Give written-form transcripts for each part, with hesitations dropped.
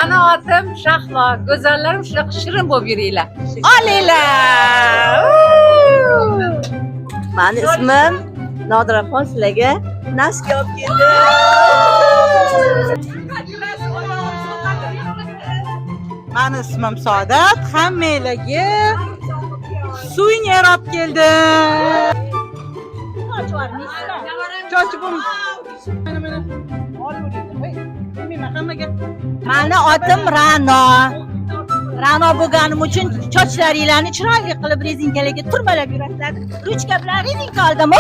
Mani otim Shahlo. Go'zallarim, shunaqa shirin bo'lib yuringlar. Olinglar. Mani ismim Nodiraxon, sizlarga носки olib keldim. Mani ismim Saodat, hammanglarga suvenir olib keldim. Chochi bu. Mana mana. Bilmayman hammaga. Mani otim Ra'no. Ra'no bo'lganim uchun sochlaringlarni chiroyli qilib rezinkalarga turmalab yurasizlar. Ruchka bilan rezinka oldim.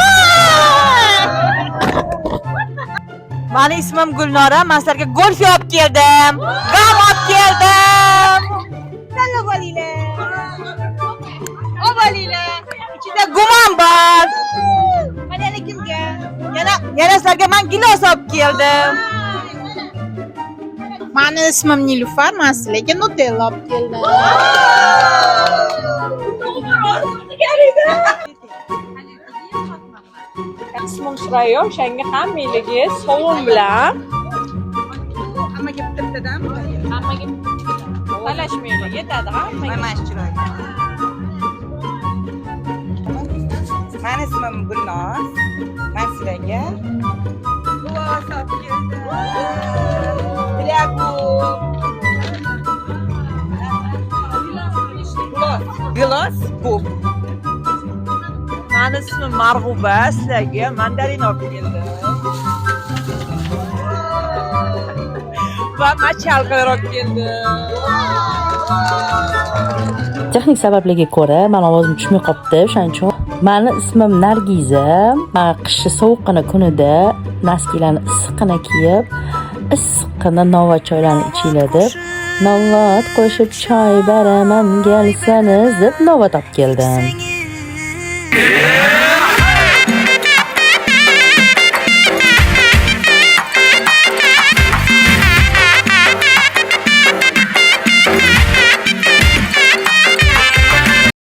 Mani ismim Gulnora, men sizlarga golf olib keldim. Gam olib keldim. Tanlab olinglar. Olib olinglar. Ichida gumon bor. Mana yana kimga? Yana sizlarga men gilos olib keldim. Mani ismim Nilufar, man sizlarga Nutella olib keldim. Ismim Surayyo, o'shanga hammanglarga sovun bilan Hammaga bitta bittadan. Hammaga talashmanglar, yetadi hammaga. Mana shu chiroyli. Mani ismim Gulnoz. Men sizlarga gilos olib keldim. Dilagu. Gilos. Gilos bu. Mani ismim Marg'uba, sizlarga mandarin olib keldim. Va machalkalar olib keldim. Texnik sabablarga ko'ra mani ovozim tushmay qolibdi, o'shaning uchun mani ismim Nargiza. Man qishni sovuqqina kunida носки larni issiqqina kiyib, issiqqina novat choylarni ichinglar deb, novat qo'shib choy beraman, kelsangiz deb novat olib keldim.